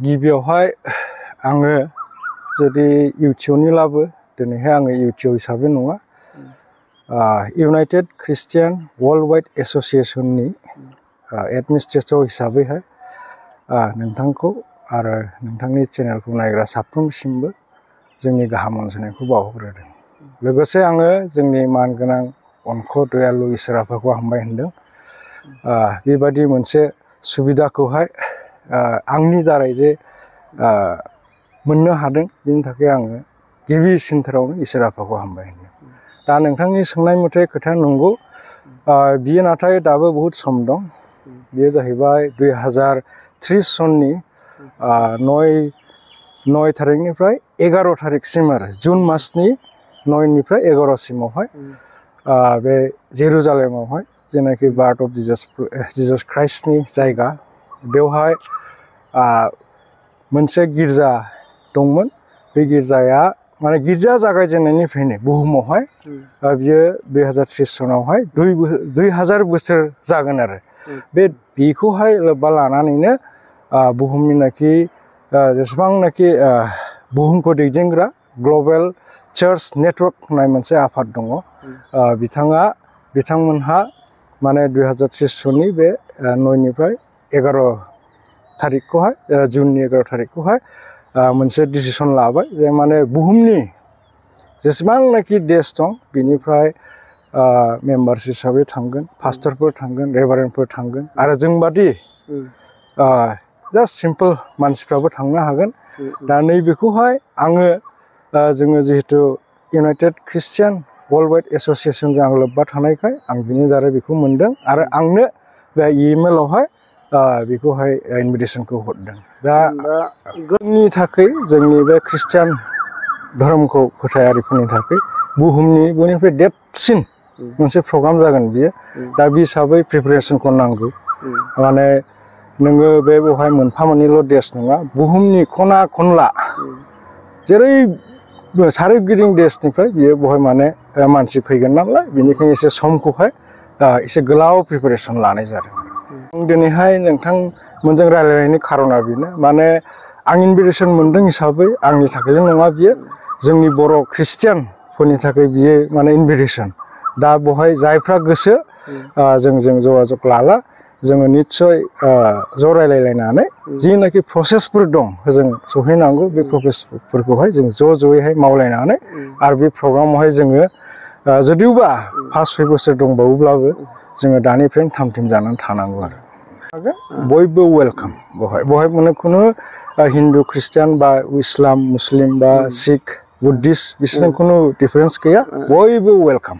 गिबियावहाय आङो जुदि इउटिउबनि लाबो दिनैहाय आङो इउटिउब हिसाबै नङा इउनाइटेड ख्रिस्टियान वर्ल्ड वाइड एसोसिएशननि एडमिनिस्ट्रेटर हिसाबैहाय नोंथांखौ आरो नोंथांनि चेनेलखौ नायग्रा साफ्रोमसिमबो जोंनि गाहाम अनसायनायखौ बावहरग्रोदों। लोगोसे आङो जोंनि मानगोनां अनख' दयालु इसोर आफाखौ हामबाय होनदों। बेबादि मोनसे सुबिदाखौहाय आंनि दारै जे मोननो हादों बिनि थाखाय आङो गिबिसिनथारावनो इसोर आफाखौ हामबाय होनदों। दा नोंथांनि सोंनाय मथे खोथाया नंगौ, बियो नाथाय दाबो बहुद सम दं। बियो जाहैबाय 2030 सननि 9 थारिखनिफ्राय 11 थारिखसिम आरो जुन मासनि 9निफ्राय 11 सिमावहाय बे जेरुजालेमावहाय जेनाखि बार्थ अफ जिजास क्राइस्टनि जायगा बेवहाय मोनसे गिर्जा दंमोन। बे गिर्जाया माने गिर्जा जागायजेननायनिफ्रायनो बुहुमावहाय बियो 2030 सनावहाय 2000 बोसोर जागोन आरो बेखौहाय लोब्बा लानानैनो बुहुमनिनाखि जेसेबांनाखि बुहुमखौ दैदेनग्रा ग्लबेल चार्च नेटवर्क होननाय मोनसे आफाद दङ। बिथांमोनहा माने 2030 सननि बे 9निफ्राय 11 थारिखखौहाय जुननि 11 थारिखखौहाय मोनसे डिसिसन लाबाय जे माने बुहुमनि जेसेबांनाखि देश दं बिनिफ्राय मेम्बार्स हिसाबै थांगोन, पास्टरफोर थांगोन, रेभारेन्डफोर थांगोन आरो जोंबादि जास्ट सिम्पोल मानसिफ्राबो थांनो हागोन। दा नैबेखौहाय जोङो जिहेतु इउनाइटेड ख्रिस्टियान वर्ल्ड वाइड एसोसिएशनजों आं लोब्बा थानायखाय आं बिनि दारै बेखौ मोनदों आरो आंनो बे इमेलावहाय बेखौहाय इनभिटेसनखौ हरदों। दा जोंनि थाखाय जोंनि बे ख्रिस्टियान धोरोमखौ फोथायारिफोरनि थाखाय बुहुमनि बयनिफ्राय देरसिन मोनसे प्रग्राम जागोन बियो। दा बे हिसाबै प्रिपेरेसनखौ नांगौ। माने नोङो बेवहाय मोनफा मोननैल' देश नङा, बुहुमनि खना खनला जेरै सारिगिदिं देशनिफ्राय बियो बेवहाय माने मानसि फैगोन नालाय बेनिखायनो एसे समखौहाय एसे गोलाव प्रिपेरेसन लानाय जादों। आं दिनैहाय नोंथांमोनजों रायज्लायनायनि खारना बेनो, माने आं इनभिटेसन मोनदों हिसाबै आंनि थाखायल' नङा बियो, जोंनि बर' ख्रिस्टियानफोरनि थाखाय बियो माने इनभिटेसन। दा बेवहाय जायफ्रा गोसो जोंजों जगाजग लाला जोङो निस्सय ज' रायलायलायनानै जिनाखि प्रसेसफोर दं जों सहैनांगौ बे प्रसेसफोरखौहाय जों ज'यैहाय मावलायनानै आरो बे प्रग्रामावहाय जोङो जुदिबा 5-6 बोसोर दंबावोब्लाबो जोङो दानिफ्रायनो थाम-थिम जानानै थानांगौ आरो बयबो वेलकाम। बेवहाय माने खुनु हिन्दु ख्रिस्टियान बा इस्लाम मुस्लिम बा सिख बुद्धिस्ट बिसोरजों खुनु डिफारेन्स गैया, बयबो वेलकाम।